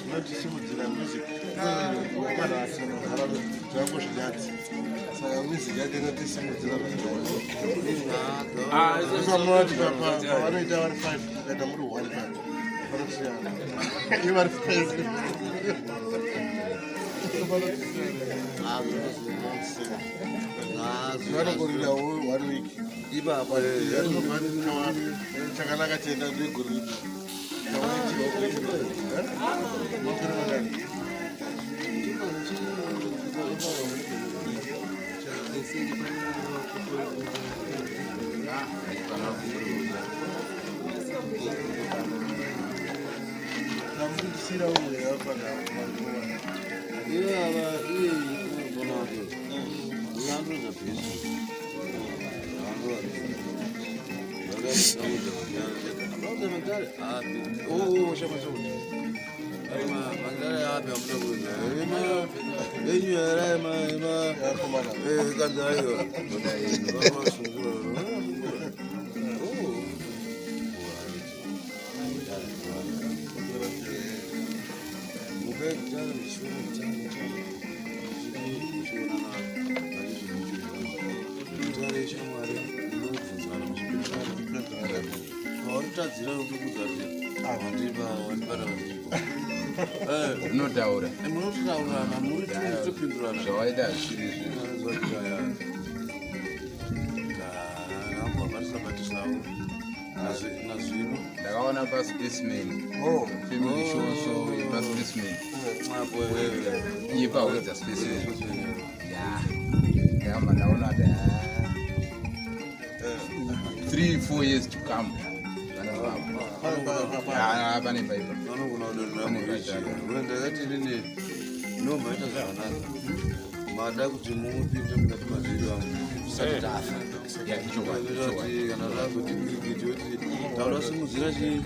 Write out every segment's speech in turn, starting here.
Zvinotisimudzira music zvangu zvinyadzi saka music yacho inotisimudzira zvakawanda pavanoita vari five ukaita muri one pa vanosiyana ivo vari five vanongorira one week ipapa chakanaka chienda ndegore ripi makore mangani Namudisira umwe afana Ivava iye unogona kuti ungandoza bhisu. Wautadzira kutokudza kuti wandipa wandipa wandipa. Unotaura. Munotaurana muri topindurana. Zvawaita hazvisiri izvo. Nazvino Ndakaona paSpaceman. Oh, Family show so yepaSpaceman. Yepahwedza Spaceman. Ya. Ndakabva ndaona kuti 3 4 years to come. Vanhu vapo. Ah, pane paipa. Vanogona kudonhera murichi. Ndakati nini no maita zvakanaka. Mada kuti mupinde mukati mazviri vangu tisati tafa. Ya, ichokwadi, ichokwadi. Kuti kana rakuti kirikiti kuti taura simudzira chii.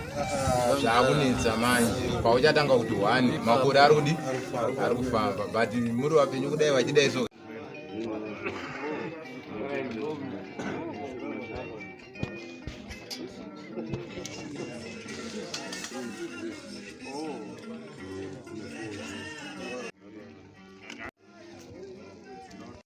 Zvakunetsa manje pauchatanga kuti one makore ari kudi ari kufamba, but muri vapenyu kudai vachidai so.